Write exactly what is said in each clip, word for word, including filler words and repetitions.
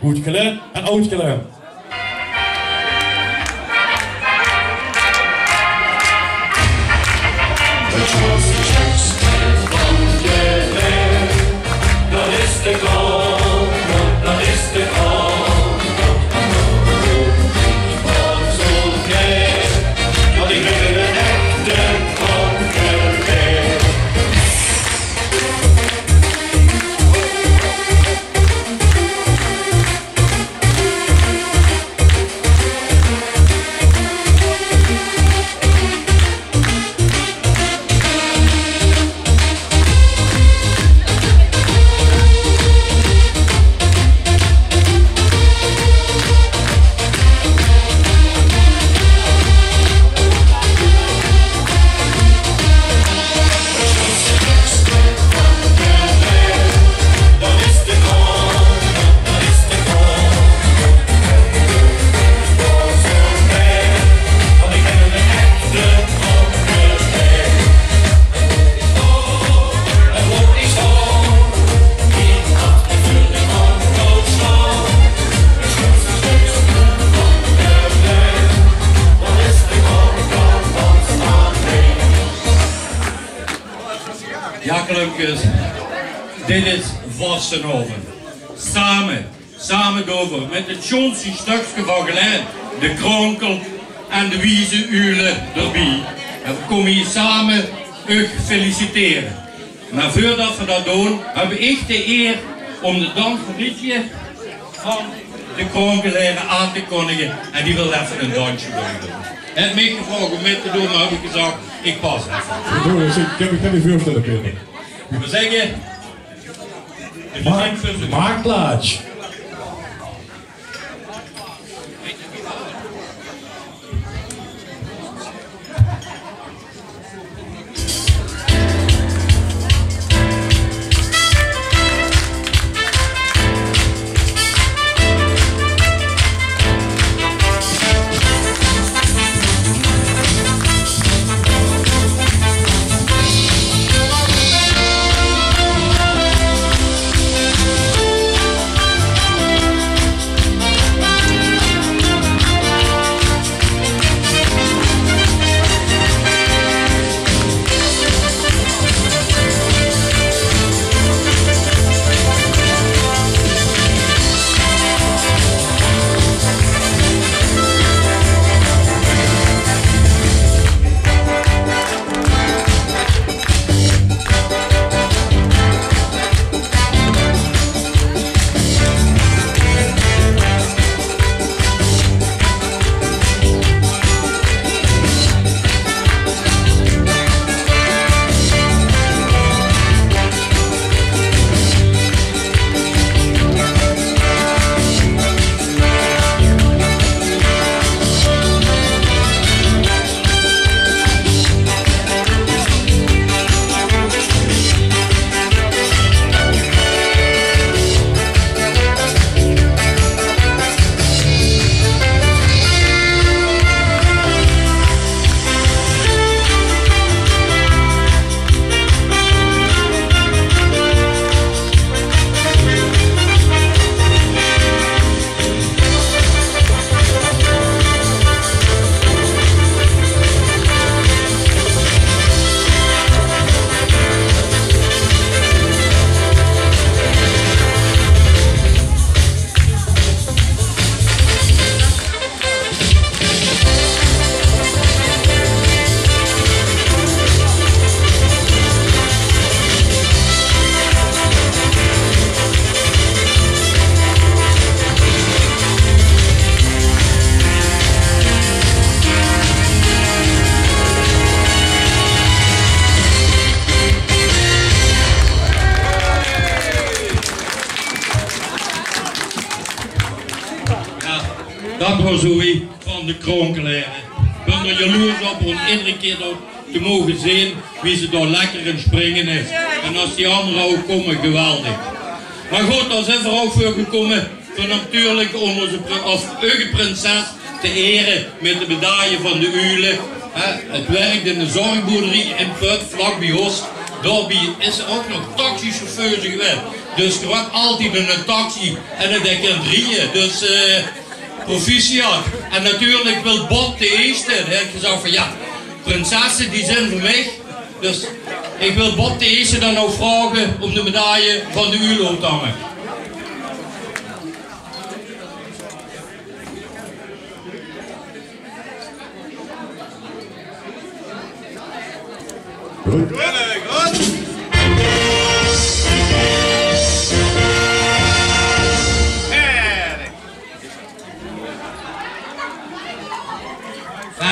Oetgele en oetgele. Dat is de kop, dat is de kop. Ja, Klumpkes, dit is vastelaovend. Same, same doon v'r 't mit 't sjoonste stökske van Gelaen, de Kronkel en de Wieze Uule d'rbie. En v'r kómme hie same uch feliciteren. Mer veurdat v'r dat doon, höb ich de eer óm de dansverbindje van de Kronkelere aan te kóndige. En die wilt effe ein dansje veur uch doon. Haet mich gevraog óm mit te doon, mer höb ich gezag, ich pas effe. Doe, ich höb, ich höb die veurstelle, Peter. V'r zègke, de muziek veur ze. Maak plaats. Ja, dat waor zoe wie van de Kronkelere. Ich bön d'r jaloers op óm iedere kier dat te moge zeen wie ze dao lekker in springe is. En es die anger ouch kómme, geweldig. Mer good, dao zeen v'r ouch veur gekómme veur natuurlik ós pre-, ós eige prinses te ere mit de medaille van de Uule. Hè, 't wirk in de zörgboerderie in Put, vlak bie ós. Daobie is ze ouch nog taxichauffeuse gewaes. Dus geer höb altied ein taxi en ein dekendrie. Dus eh, proficiat. En natuurlik wil Bob de Eerste, dae haet gezag van ja, prinsesse die zeen veur mich. Dus ich wil Bob de Eerste dan ouch vraoge óm de medaille van de Uul op te hange.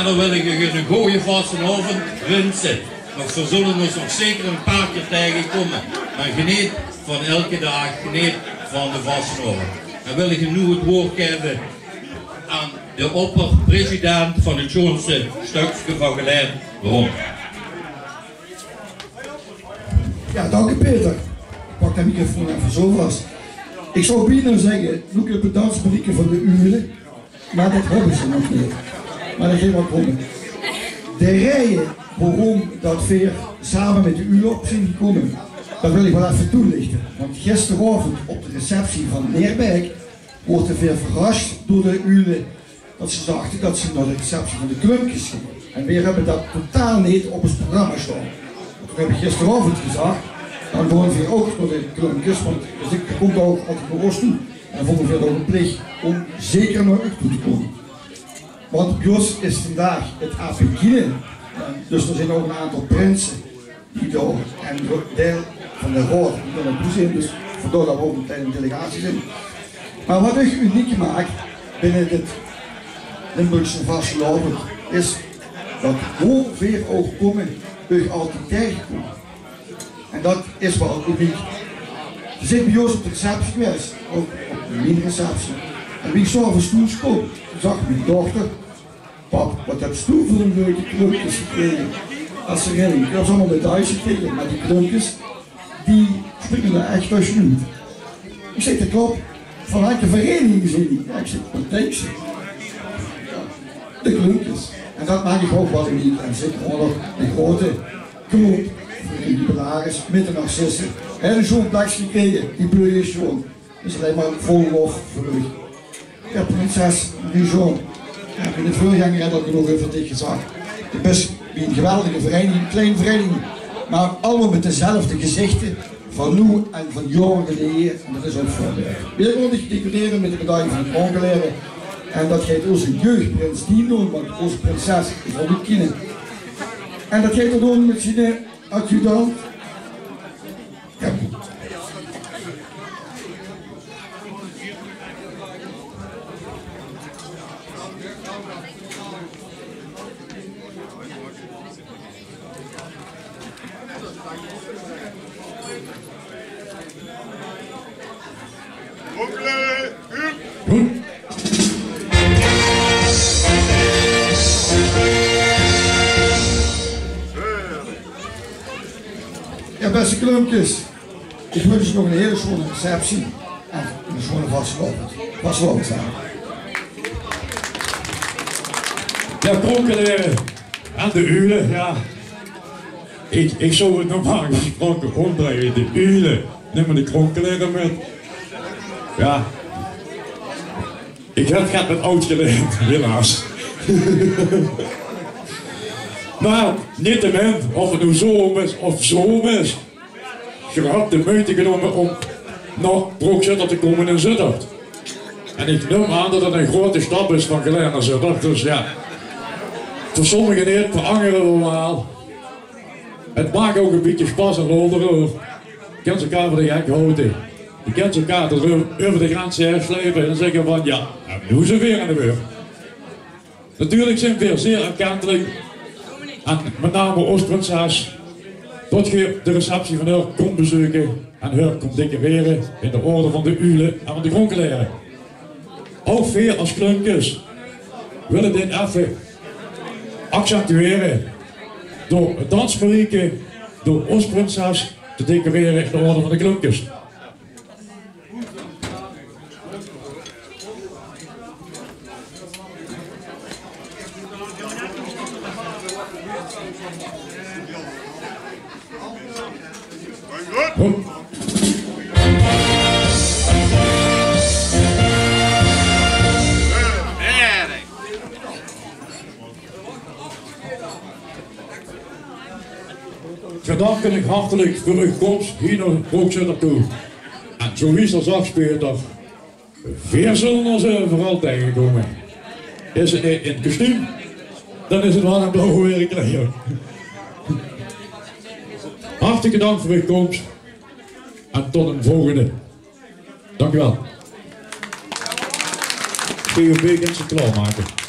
Wiejer wil ich uch eine gooje vastelaovend winse. Mer veer zulle ós nog zeker ein paar kier taengekómme. Mer geneet van eder daag, geneet van de vastelaovend. Dan wil ich noe het waord gaeve aan de opper-president van het sjoonste stökske van Gelaen, Ron. Ja, dank uch, Peter. Ich pak de microfoon effe zo vas. Ich zou bienao zègke, noe kómme de dansmarieke van de Uule. Mer det höbbe ze nog neet. Mer det geit waal kómme. De raeje waoróm det veer same mit de Uule op zeen gekómme, det wil ich waal effe toelichte. Want gisteraovend op de receptie van Neerbeek woorte veer verras door de Uule det ze dachte det ze nao de receptie van de Klumpkes ginge. En veer höbbe det totaal neet op ós programma staon. Toen höb ich gisteraovend gezag, dan gaon veer ouch nao de Klumpkes, want d'r kómp ouch altied nao ós toe. En vónge veer 't ouch ein plich óm zeker nao uch toe te kómme. Want bie ós is vandaag het A P Kiene. Dus d'r zeen ouch ein aantal prinse die dao, en deil van de raod die dao nao toe zeen. Dus vandaar det veer ouch ein klein delegatie zeen. Mer waat uch uniek maak binne dit Limburgse vastelaovend is det wo veer ouch kómme, uch altied taengekómme. En det is waal uniek. Geer zeet bie ós op de receptie gewaes, ouch op mien receptie. En wie ich 's aoves thoes kwaam, zag mien dochter: "Pap, waat höbs doe veur ein leuke klumpkes gekrege?" Es ze rilling. Ich höb allemaol medailles gekrege, mer die klumpkes, die springe d'r ech tösjenoet. Ich zèk: "Det klop. Van welke vereniging zeen die?" Ja, ich zèk: "Van Tenkse." De klumpkes. En det maak ich ouch waal uniek. En zeker ouch nog de grote klomp, de jubilaris mit de narcisse. Hae haet ein sjoon plekske gekrege, die bleuje sjoon. Is allein mer vol lof veur uch. Ja, prinses Marie-Jo. Ja, miene veurgenger haet al genóg euver dich gezag. Doe bis bie ein geweldige vereiniging, klein vereiniging, mer allemaol mit dezelfde gezichte van noe en van jaore geleje. En det is ouch veurbeeld. Veer gaon dich decorere mit de medaille van de Kronkeleire. En det geit ózze jeugdprins Dien doon, want ózze prinses is al oet Kiene. En det geit 'r doon mit ziene adjudant. Ja, beste klumpkes, ich wins uch nog ein hiel sjoon receptie en ein sjoon vastelaovend. Vastelaovend same. Ja, Kronkeleire en de Uule, ja. Ich, ich zou het normaal gesproke ómdreie, de Uule, numme de Kronkeleire mit. Ja. Ich höb get mit oud geleerd, helaas. Mer netemin, of het noe zoom is of zoom is, geer höb de meujte genómme óm nao Brook-Zitterd te kómme in Zitterd. En ich num aan det het ein groete stap is van Gelaen nao Zitterd. Dus ja, veur sommige neet, veur angere waal. Het maak ouch ein bietje spas en lol d'reuver. Doe kins elkaar veur de gek haoje. Doe kins elkaar d'reuver, euver de grens haer sjleipe en zègke van: "Ja, en noe zeen veer aan de beurt." Natuurlik zeen veer zeer erkentelik, en mit name ós prinses, det geer de receptie van häör kómp bezeuke en häör kómp decorere in de orde van de Uule en van de Kronkeleire. Ouch veer es klumpkes wille dit effe accentuere door het dansmarieke, door ós prinses te decorere in de orde van de klumpkes. Veer danke uch hartelik veur eur kóms hie nao Brookzitterd toe. En zoe wie ze al zag, Peter, veer zulle ós euveral taengekómme. Is 't neet in 't kostuum, dan is 't waal in blauw werkkleier. Hartelik dank veur eur kóms en tot 'n volgende. Dank uch waal. P O B kint ze klaormake.